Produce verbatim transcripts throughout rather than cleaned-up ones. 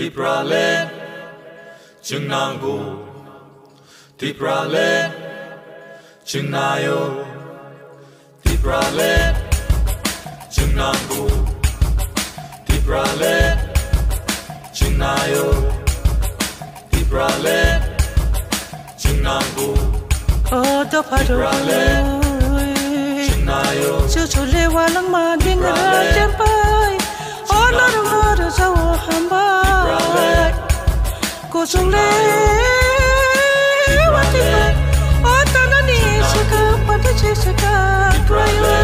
Tipraland chwng nango. Tipraland chwng naio. Tipraland chwng nango. Tipraland chwng naio. Tipraland chwng nango. O dopha rok, Tipraland chwng naio. Chuchu le walangma dingra Tipraland chempai. O norok no rwjao hambai. Tipraland kuchung le wati pai. O tanani swkang pati se swkang khlaio.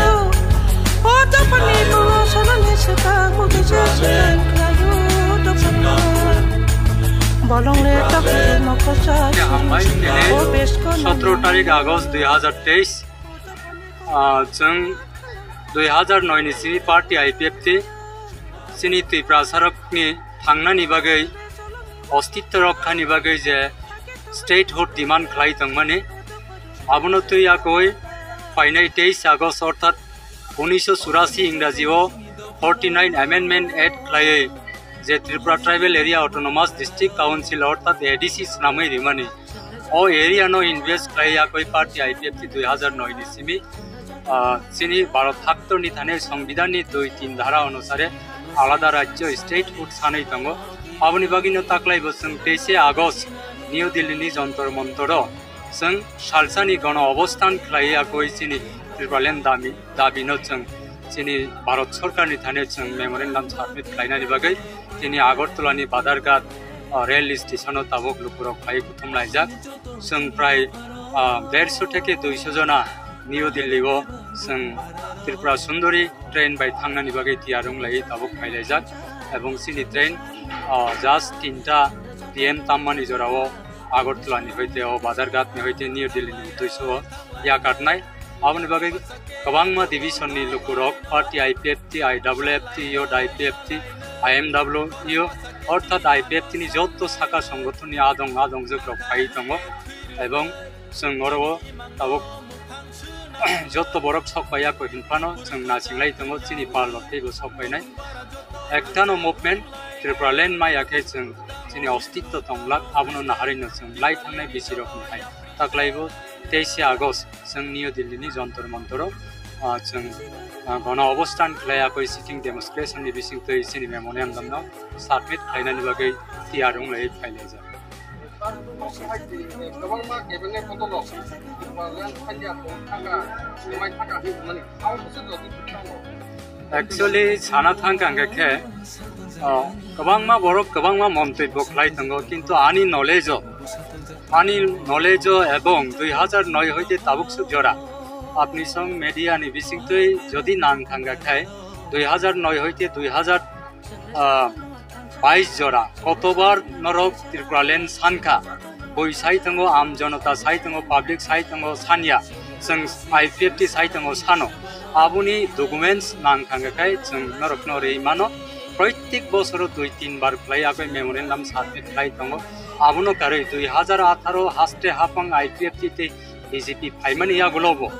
O dophani tolo sanani swkang mugi se swkang khlaio. Dophani bolong le tak mokol sa. Hambai, tini O besko sotro tarik August dui hazar teis. Ah, chwng dui hazar noi ni simi party I P F T chini Tiprasarokni thangnani bagwi, ostitto rokkhani bagwi je statehood demand khlai tongmani, abono twi yakwi phainai teis August orthat unisho churasi Ingraji o forty nine Amendment Act khlaiwi je Tripura Tribal Area Autonomous District Council orthat A D C swnamwi rimani. O area no invest khlai yakwi party I P F T dui hazar noi ni simi, ah, chini Bharat haktor ni thani Songbidan ni dui tin dhara onusare alada rajyo statehood sanwi tongo. Aboni bagwi no taklai bo chwng teise August New Delhi ni Jantar Mantar o chwng salsa ni gono obosthan khlai yakwi chini Tipraland dami dabi no chwng chini Bharat Sarkar ni thani chwng memorandum submit khlainani bagwi tini Agartala ni Badharghat, ah, rail station o tabuk lukurok phai kuthum laijak. Chwng prai, ah, derso theke duiso jona New Delhi o chwng Tripura Sundari train bai thangnani bagwi tiyar wng lai tabuk phai laijak. Ebong chini train, ah, just tinta P M tammani jora o Agartala ni hoite o Badharghat ni hoite New Delhi ni duiso o yakarnai. Aboni bagwi kwbangma division ni lukurok party I P F T, I W F T, yod I P F T, I M W, orthat I P F T ni joto saka songothon ni adong adongjwk rok phai tongo. Ebong chwng oro o tabuk joto borok sok paiya koi hinphano chwng nasinglai tongo, chini parlok teibo sok painai. Ektano movement Tripura land maya khe chwng chini ostitto tonglak, abono naharino chwng lai thangnai bisirokni hai. Taklaibo teise August chwng New Delhi ni Jantar Mantar o, ah, chwng, ah, gono obosthan khlai yakwi sitting demonstration ni bisingtwi chini memorandum no submit khlainani bagwi tiyar wng lai phai laijak. Actually, sana thang kang khe, oh, kwbangma borok kwbangma montobyo khlai tongo, kintu ani knowledge o, ani knowledge o ebong dui hazar noi hoite tabuk suk jora apni song media ni bisingtwi jodi nang thang khe, dui hazar noi hoite dui hazar ah, bais jora, kotobar norok Tripuraland sankha, bui sai tongo, am jonota sai tongo, public sai tongo, sanya, chwng I P F T sai tongo sano. Aboni documents nang thang khe chwng norokno rwi mano. Proitek bosoro dui tin bar khlai agoi memorandum submit khlai tongo. Abono karwi dui hazar atharo haste hapang I P F T tei B J P phaimani yagulobo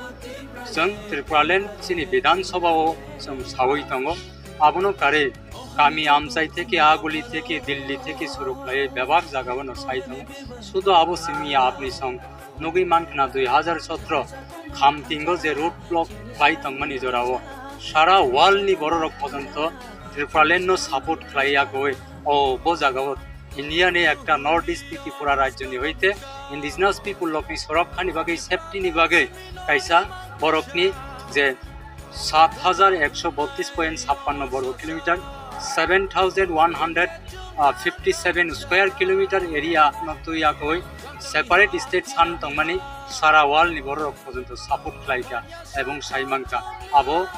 chwng Tripuraland chini Bidhan Sabha o chwng sawi tongo. Abono karwi kami amchai theke, aguli theke, Delhi theke suru khlaiwi bebak jagao no sai tongo. Sudo abo simi ya apni song nugwi mankhna dui hazar sotro khamtingo je road block khlai tongmani jorao sara world ni bororok pojonto Tripuraland no support khlai yakoi. O bo jagao India ni ekta North East Tripura rajyo ni hoite indigenous people rok ni sorok hani bagwi safety ni bagwi kaisa borok ni je sat hajar ekso botris point chappanno borgo kilometer, seven thousand one hundred fifty seven square kilometer area no twi yakoi separate state san tongmani sara world ni borok pojonto support khlaika ebong sai mankha. Abo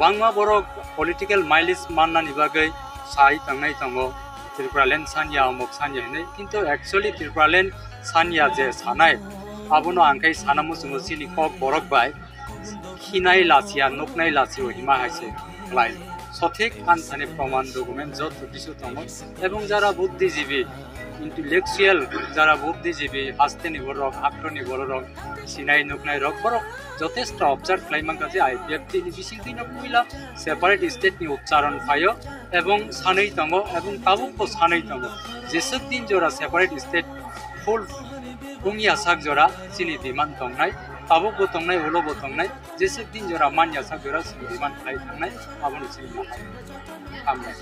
bangma borok political mileage mannani bagwi sai tongnai tongo, Tripuraland sanya, omok sanya hinwi. Kintu actually Tripuraland sanya je sanai, abono ang khai sana muchungo chini kok borok bai khinai lachiya, nuknai lachio hima hai se khlai. Sothik anthani proman document joto kisu tongo. Ebong jara buddhijibi, intellectual, jara buddhijibi, hasteni borok, hakroni borok, sinai nuknai rok, borok jotesto observe khlai mankha je I P F T ni bisingtwi no puila separate state ni uchcharon phaio, ebong sanwi tongo, ebong tabukbo sanwi tongo. Jeswk din jora separate state full wngya sak jora chini demand tongnai, tabukbo tongnai, ulobo tongnai, jeswk din jora manya sak jora chini demand khlai thangnai, abono chini ma hai. Hambai.